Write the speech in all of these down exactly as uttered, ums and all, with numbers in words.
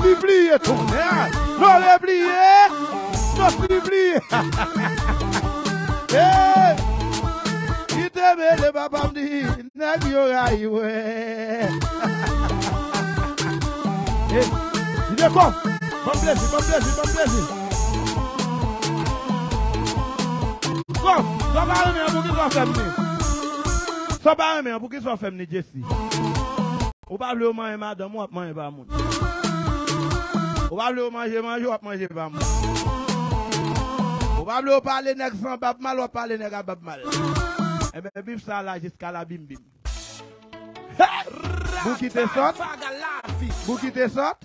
Sipliye tonè, nou repliye, nou sipliye. Hey! Ki te mele papa m di, nèg yo rayi wè. Hey, li de kò. Ban m plezi, ban m plezi, ban m plezi. Bon, sa w pa renmen an, poukisa w fè m ni? Sa w pa renmen an, poukisa w fè m ni, Jesse? Ou pa vle yo manyen madanm ou, w ap manyen pa moun. Ou pa vle yo manje manje, w ap manje pa moun. Ou pa vle yo pale nèg san bab mal, w ap pale nèg a bab mal. Enben, bif sa la jiska la bim bim. Bouki te sòt. Bouki te sòt.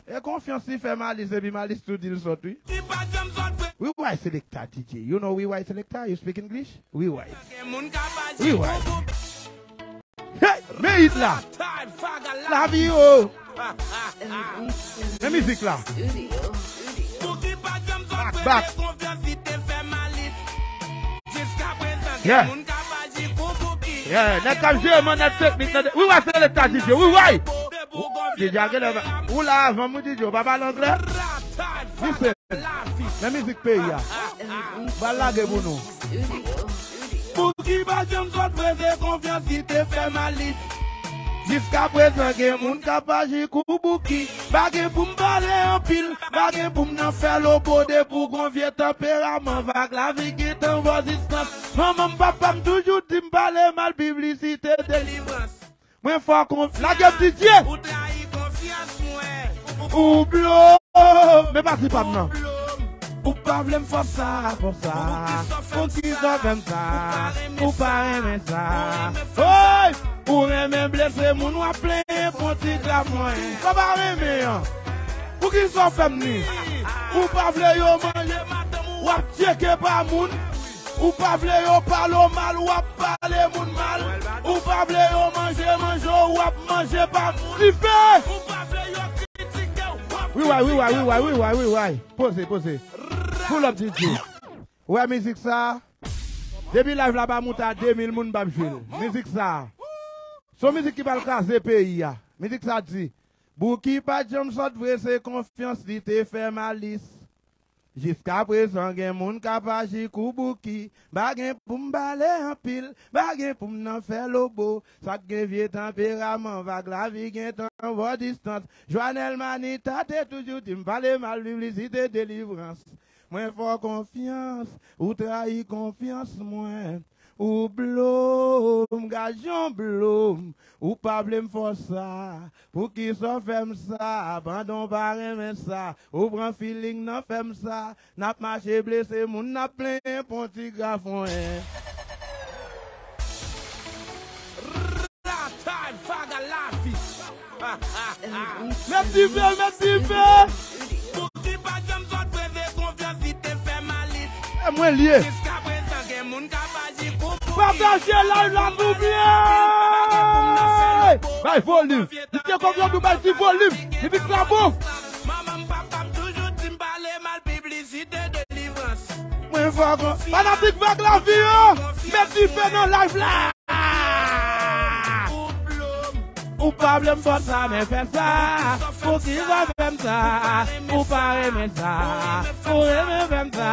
E konfyans li fè Malis, epi Malis tou di l sòt, wi. Wi, why selector D J? You know wi, why selector? You speak English? Wi, why? Wi, why? Hey, men hit la. Lavi o. Men mizik la. Back, back. Yeah. Yeah, nèg k ap jere mannèv teknik nan de-, wi, why selector D J, wi, why? D J a genlè pa, ou la avan m, wi, D J, ou pa pale anglè? Listen. Men mizik peyi a. Bal lage pou nou. Bouki pa janm sòt vre, se konfyans li te fè Malis. Jiskaprezan gen moun k ap aji kou Bouki. Pa gen pou m pale anpil, pa gen pou m nan fè lobo, depi w gon vye tanperaman, vag lavi gentan bò distans. Manman m, papa m toujou di m pale mal, piblisite delivrans. Mwen fò konf-, lage m D J. Ou trayi konfyans mwen. Ou blo m. Men pati pa m nan. Ou pa vle m fò sa, fò sa. Poukisa w fè m sa? Ou pa renmen sa. Oy! Ou renmen blese moun, w ap plenyen pou ti graf mwen. Sa w pa renmen an. Poukisa w fè m ni? Ou pa vle yo manje, w ap tcheke pa moun. Ou pa vle yo pale w mal, w ap pale moun mal. Ou pa vle yo manje manje w, w ap manje pa moun. Dife! Ou pa vle yo kritike w, w ap kritike pa moun. Wi, why, wi, why, wi, why, wi, why, wi, why. Poze, poze. Pull up D J. Ou wè mizik sa? Depi live la pa moute a de mil moun, m p ap jwe l. Mizik sa. Se yon mizik ki pral kraze peyi a. Mizik sa di, Bouki pa t janm sòt vre, se konfyans li te fè Malis. Jiskaprezan gen moun k ap aji kou Bouki. Pa gen pou m pale anpil, pa gen pou m nan fè lobo. Sa k gen vye tanperaman, vag lavi gentan bò distans. Joanel Manita te toujou di m pale mal, piblisite delivrans. Mwen fè w konfyans, ou trayi konfyans mwen. Ou blo m, gason blo m, ou pa vle m fè w sa. Poukisa w fè m sa? Pandan w pa renmen sa, ou pran feeling nan fè m sa. N ap mache blese moun, n ap plenyen pou ti grafon, en. Ratay, vaga lavi. Met dife, met dife. Bouki pa janm sòt vre, se konfyans li te fè Malis. E mwen l ye. Jiskaprezan gen moun k ap aji kou Bouki. Pataje live la pou mwen. Bay volim. Misye konfyans nou, bay ti volim. Mizik la bon. Manman m, papa m toujou di m pale mal, piblisite delivrans. Mwen fò konfyans. Fanatik vag lavi yo, met dife nan live la. Ou pa vle m fè sa, men fè sa. Poukisa w fè m sa? Ou pa renmen sa. Ou renmen fè m sa.